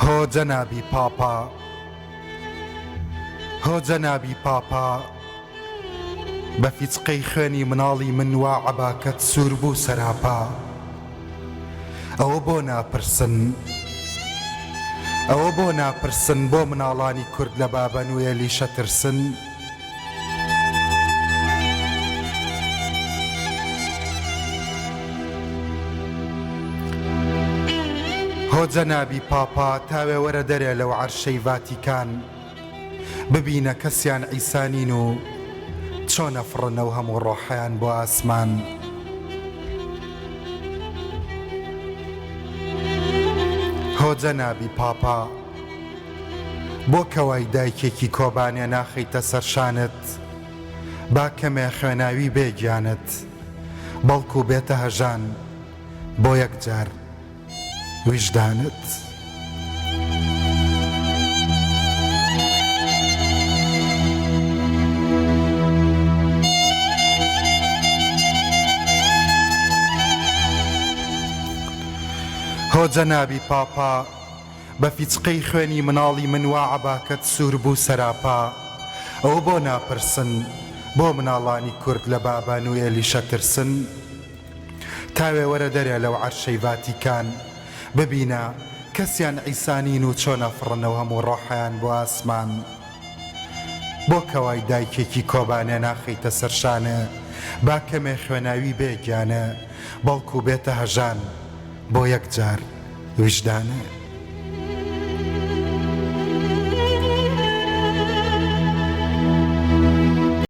هۆ جەنابی پاپا هۆ جەنابی پاپا بە فیچقەی خوێنی مناڵی من وا عەباکەت سوور بوو سەراپا ئەوە بۆ ناپرسن ئەوە بۆ ناپرسن بۆ مناڵانی کورد لە بابە نوێلیشە ترسن؟ هۆ جەنابی پاپا تاوێ وەرە دەرێ لەو عەرشەی ڤاتیکان ببینە کەسیان عیسا نین و چۆن ئەفڕن ئەو هەموو ڕۆحەیان بۆ ئاسمان. هۆ جەنابی پاپا بۆ کەوای دایکێکی کۆبانێ ناخەیتە سەر شانت با کەمێ خوێناوی بێ گیانت بەڵکو بێتە هەژان بۆ یەک جار ویژدانت. هۆ جەنابی پاپا بە فیچقەی خوێنی مناڵی من وا عەباکەت سوور بوو سەراپا ئەوە بۆ ناپرسن بۆ مناڵانی کورد لە بابا نوئێلیشە ترسن؟ تاوێ وەرە دەرێ لەو عەرشەی ڤاتیکان ببینە کەسیان عیسا نین و چۆن ئەفڕن ئەو هەموو ڕۆحەیان بۆ ئاسمان بۆ کەوای دایکێکی کۆبانێ ناخەیتە سەر شانێ با کەمێ خوێناوی بێ گیانێ بەڵکو بێتە هەژان بۆ یەک جار ویژدانێ.